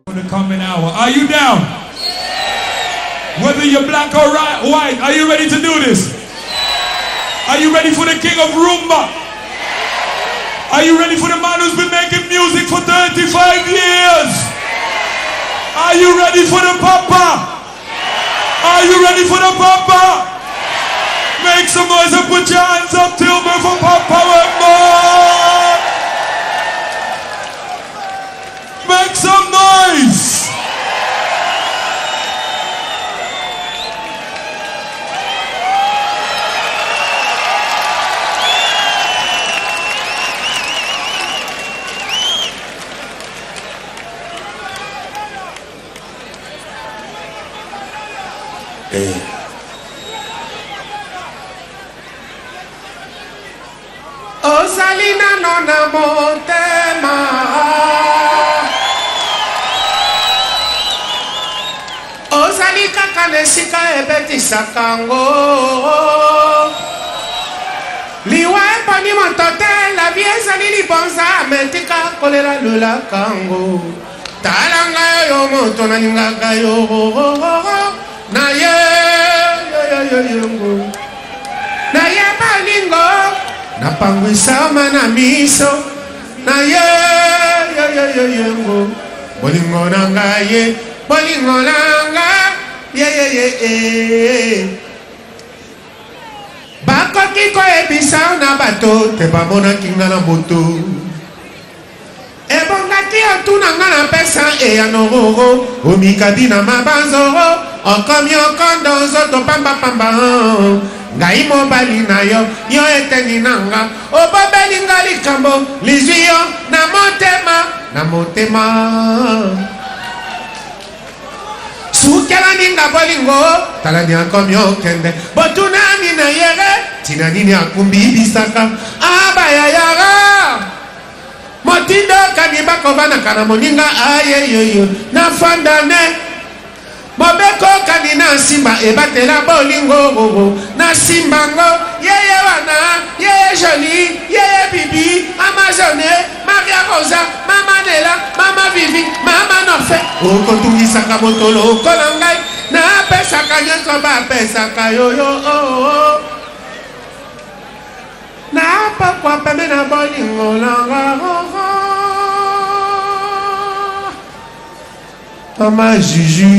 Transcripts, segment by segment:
For the coming hour. Are you down? Whether you're black or white, are you ready to do this? Are you ready for the king of rumba? Are you ready for the man who's been making music for 35 years? Are you ready for the papa? Are you ready for the papa? Make some noise and put your hands up, Tilburg, for Papa Wemba! Make some noise! Ozali nano na motema. Ozali kaka na esika ebetisaka ngo. Liwa eponi moto te, la vie ezali libonza, me tika kolela lulaka ngo. Tala ngai oyo moto nalingaka yo na ye yo na ye balingo napangwisama na miso na ye yoyoyoyongo bolingo na ngai ye bolingo na ngai yeyeye bakoki koyebisa na bato te bamonaki nga na moto. Ebongaki otuna nga na pesa eyano roro Omikabi na mabanzo okomi okondo nzoto pamba pamba Ngai mobali na yo, yo eteni na nga Obobeli nga likambo lizwi yo na motema, na motema Sukela ninga bolingo tala ni akomi okende Botunani na yere tina nini akumbi bisaka Abayayara Motindo kani bakovanaka na moninga ayeyoyo nafanda ne mobeko kani na nsimba ebatela bolingo na simba ngo yeye wana yeye joli yeye bibi amazone maria rosa mama nela mama vivi mama norfe okotungisaka moto lokola ngai napesaka nyonso bapesaka yoyo oh, oh. Na pokwa pembe na bolingo na nga Mama Juju.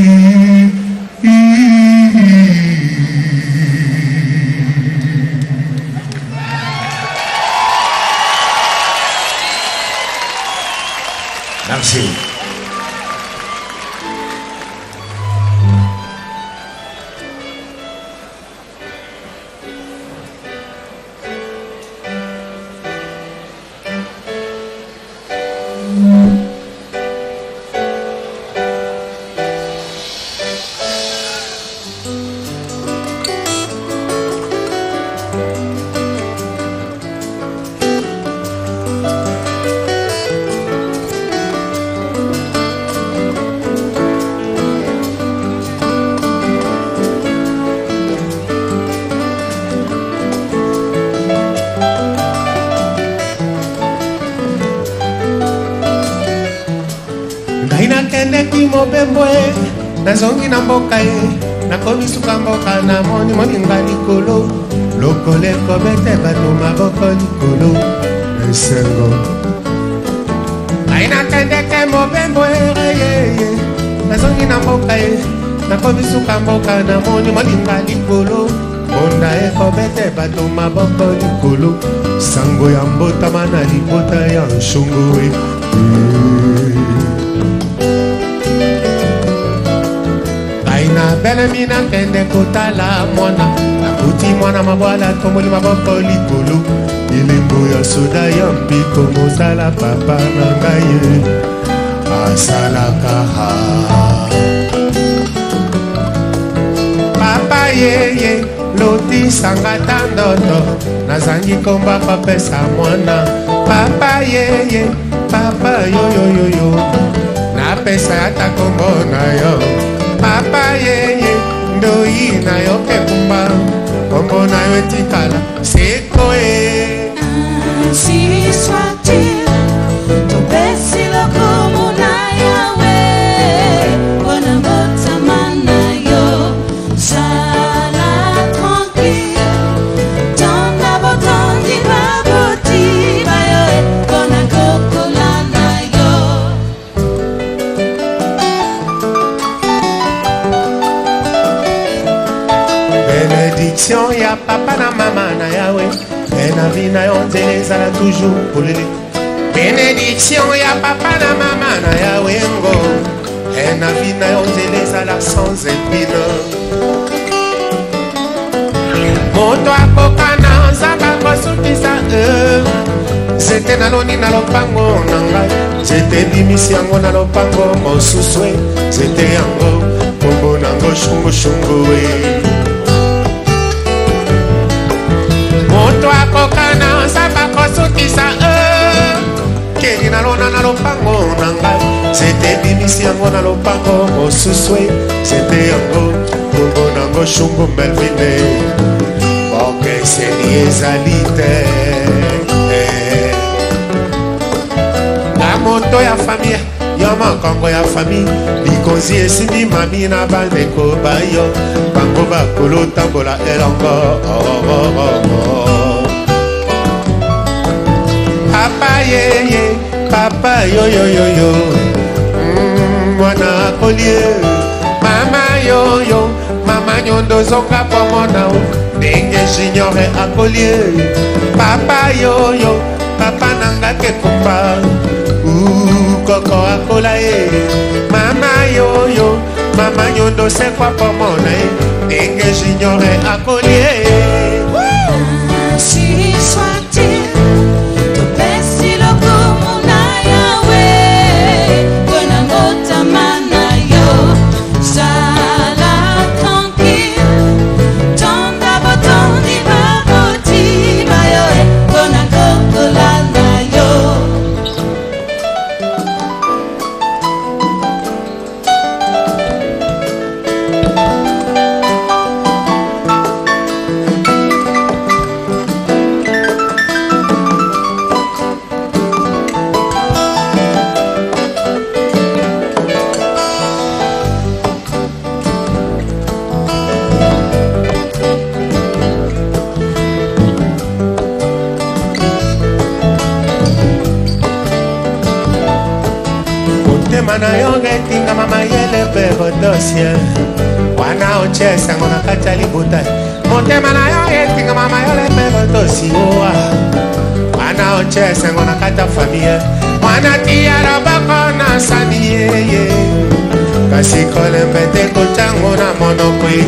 Merci. Ngai nakendeki mobembo e nazongi na mboka e nakomi suka mboka namoni moninga likolo lokola ekobete bato maboko likolo esengo ngai nakendeke mobembo eyeye nazongi na mboka ye nakomi suka mboka namoni molinga likolo mbonda ekobete bato maboko likolo sango ya mbotama na libota ya nshongo e ngai nabelemi nakende kotala mwana nakuti mwana mabwala atomboli maboko likolo elembo ya soda ya mpiko mosala papa na ngai asalaka papa yeye lotisanga ta ndoto nazangi komba kopesa mwana papa yeye papa yoyoyoyo napesa ata kombo na yo papa yeye ndoi na yo kekumba kombo na yo etikala seko e Ainsi soit-il, topesi lokumu na Yahweh. Benediction ya papa na mama na yawe e na vie na yo nzela ezala toujours polele. Benediction ya papa na mama na yawe ngo e na vie na yo nzela ezala sans epine. Moto akoka na nzambe akosukisa e nzete naloni na lopango na ngai, nzete ebimisi yango na lopango mosusu e nzete yango kombo nango shungushungu e. Moto akoka na nzambe akosukisa e keli nalona na lopango na ngai, nzete ebimisi yango na lopango mosusu e nzete yango kombo nango shungu melvine. Bokeseni ezali te na moto ya famille ya makongo ya famille, likonzi esimbi mami na bandeko bayo bango bakolo tambola elongo. Oh, oh, oh, oh. Papa yeye, papa yoyoyoyo, mwana akolie, mama yoyo, mama nyondo zonga pomona o ndenge junior akolie, papa yoyo, papa nanga kekumba koko akola ye, mama yoyo, mama nyondo sekwa pomona ye ndenge junior akolie. Ainsi soit-il, topesi lokumu na Yawe, mpona mbotama na yo. Zala tranquille, tonda botondi baboti bayo, mpona kokola na yo. Motema na yo etingama mayele mpe bodosie wana otie esango na kati ya libota. Motema na yo etingama mayele mpe botosi owa wana otie esango na kati ya famille. Mwana tia loboko na sani yeye, kasi kolembe te kotiango na monoko ye.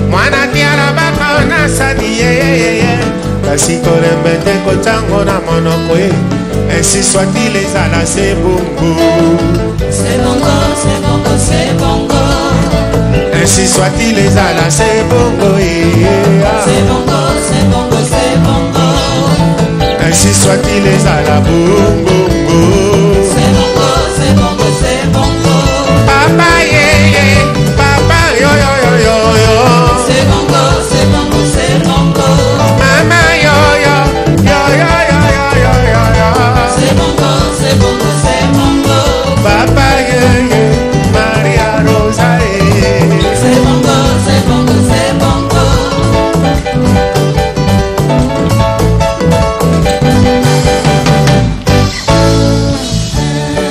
Mwana tia loboko na sani yeyeyeye, kasi kolembe te kotiango na monoko ye. Ainsi soit-il, ezala se bongo. C'est bongo, c'est bongo, c'est bongo. Ainsi soit-il, ezala se bongo ye. C'est bongo, c'est bongo, c'est bongo. Ainsi soit-il, ezala bongo. C'est bongo, c'est bongo, c'est bongo. Papa yeye, papa yo yo yo yo yo. C'est bongo, c'est bongo, c'est bongo. Mama yo yo yo yo yo yo yo yo yo. C'est bongo, c'est bongo, c'est bongo. Papa yeye, Maria Rosa ye. C'est bongo, c'est bongo, c'est bongo.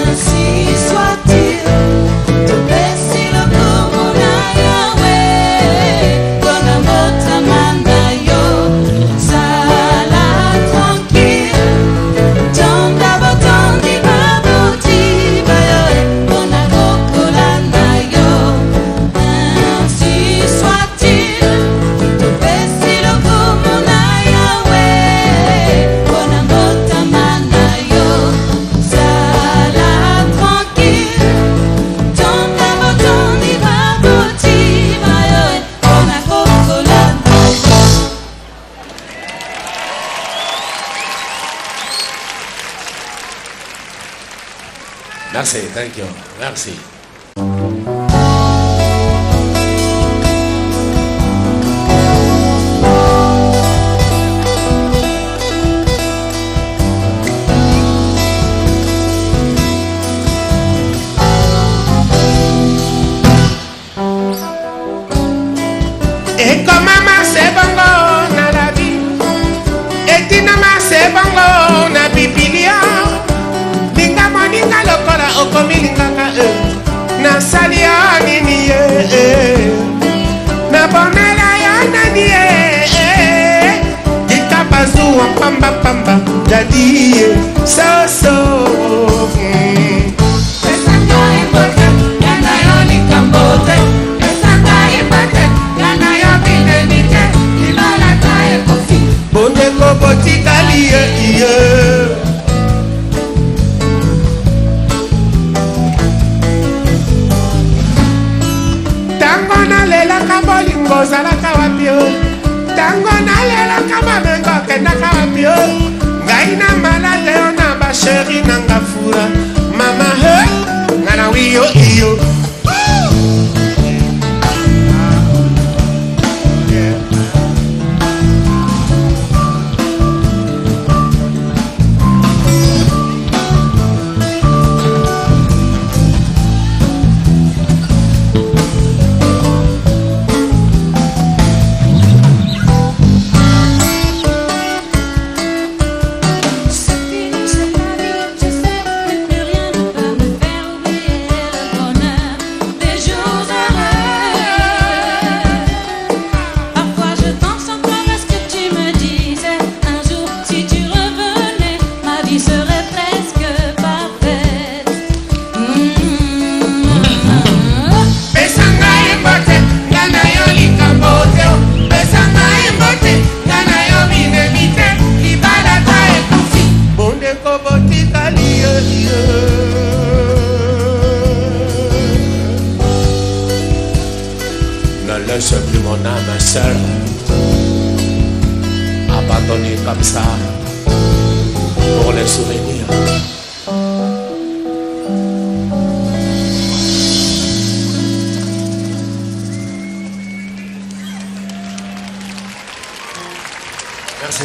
Ainsi soit-il, topesi lokumu na Yawe, mpona mbotama na yo. Zala tranquille, tonda botondi baboti bayo, mpona kokola na yo. Ainsi soit-il, topesi lokumu na Yawe, mpona mbotama na yo. Zala tranquille, tonda botondi baboti bayo, mpona kokola na yo. Merci, thank you. Merci. Ekomama se bongo na la vie, etinama se bongo na bibilia. Linga moninga lokola okomi lingaka e. Nasali yo nini ye e. Nabomela yo nani ye e. pamba pamba dadi soso. Bondeko botikali ye iye. Tango nalelaka bolingo ozalaka wapi o? Tango nalelaka bamengo okendaka wapi o? Ngai na malade yo na basheri nanga fura mama he nga na wiyo iyo. C'est fini, c'est la vie, je sais que plus rien ne peut me faire oublier le bonheur des jours heureux. Parfois je pense encore à ce que tu me disais. Un jour, si tu revenais, ma vie serait presque parfaite. Pesa ngai mbote, nga na yo likambo te o. Pesa ngai mbote, nga na yo binemi te. Libala ta ekufi. Bondeko botikali yo yo. Ne laisse plus mon âme seule, abandonnée comme ça, pour les souvenirs. Merci.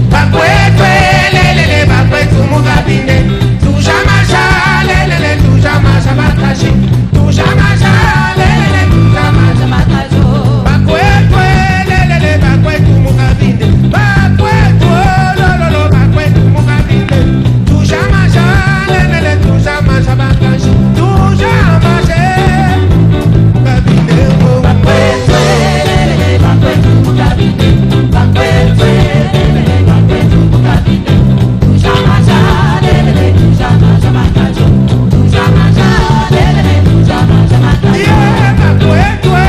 Bakwetwe lelele bakwetu mugabine tuja maja lelele tuja maja bakaje tuja maja lelele tuja maja bakwetwe lelele bakwetu mugabine bakwetwe lololo bakwetu mugabine tuja maja lelele tuja maja bakaje tuja maja mugabine oh. Yeah, bakwetwe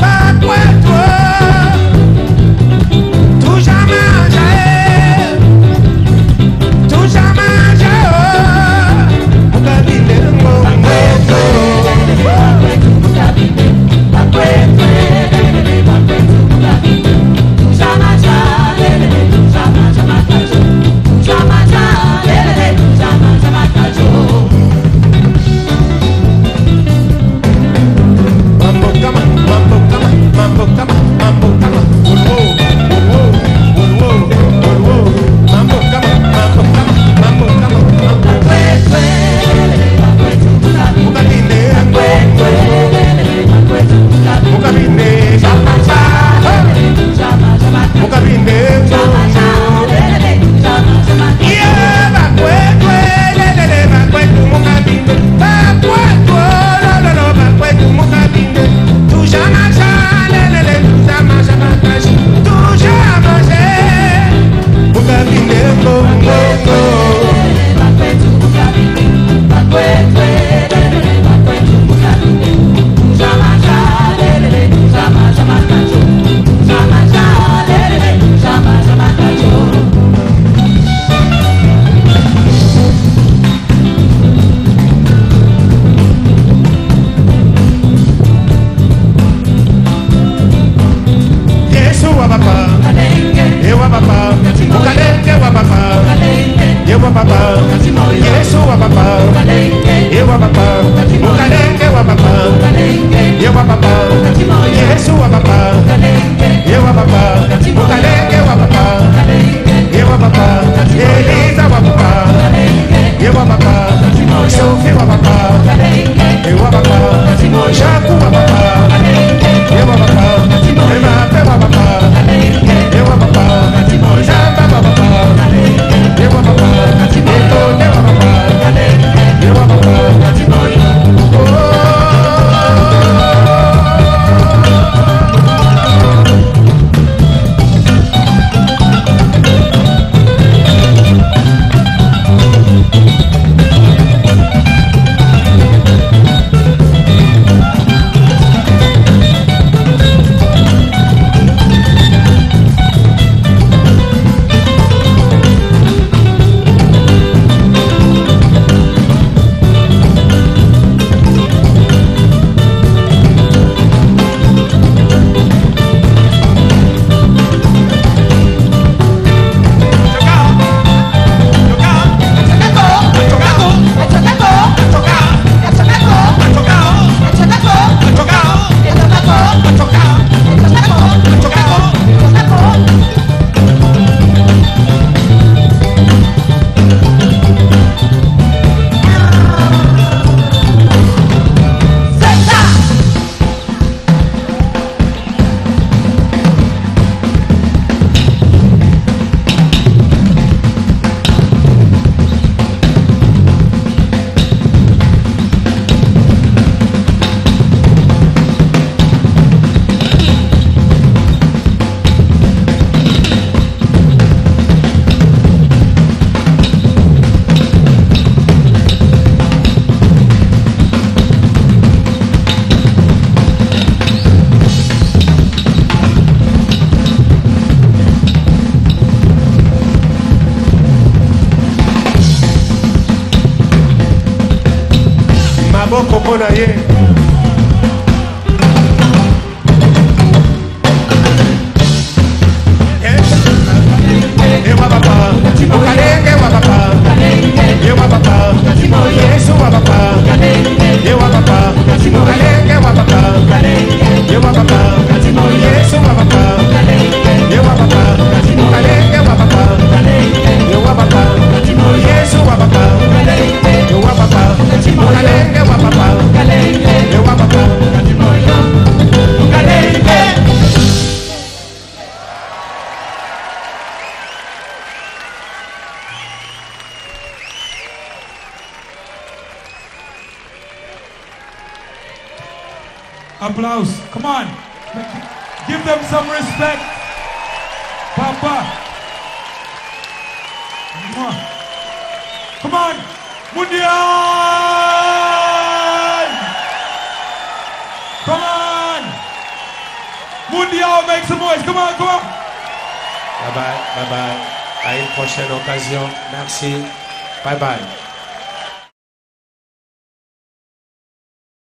bakwetwe tuja maja eh. Tuja maja oh. Mugabine ngo Mambo kama, mambo kama, mambo kama, mambo kama. Ulwo, ulwo, ulwo, ulwo. Mambo kama, mambo kama, mambo kama, mambo. Mugabine ngo, mugabine. Mugabine ngo. Yeah, bakwetwe, lelele, bakwetu mugabine. Bakwetwe, lololo, bakwetu mugabine. Tuja maja, lelele, tuja maja bakaji. Tuja maja, mugabine ngo, ngo, ngo. Yesu wa papa, ewa papa, mukalenge wa papa, yewa papa, Yesu wa papa, ewa papa, mukalenge wa papa, yewa papa, Yesu wa papa. Yewa papa, Mukalenge wa papa, Yewa papa, Elisa wa papa, Yewa papa, Sophie wa papa, Yewa papa, Jacques wa papa, Yewa papa, Mbappé wa papa, Yewa papa, Zamba wa papa, Yewa papa, Etone wa papa, Yewa papa, Maboko mpo na ye. Ewa papa, Mukalenge wa papa, Yewa papa, Yesu wa papa, Yewa papa, Mukalenge wa papa, Yewa papa, Yesu wa papa, Yewa papa, Mukalenge wa papa, Yewa papa, Yesu wa papa, Yewa papa, Mukalenge wa papa, Yewa papa. Applause. Come on. Give them some respect. Papa. Mwah. Come on. Mundial. Come on. Mundial, make some noise. Come on, come on. Bye bye, bye bye. À une prochaine occasion. Merci. Bye bye.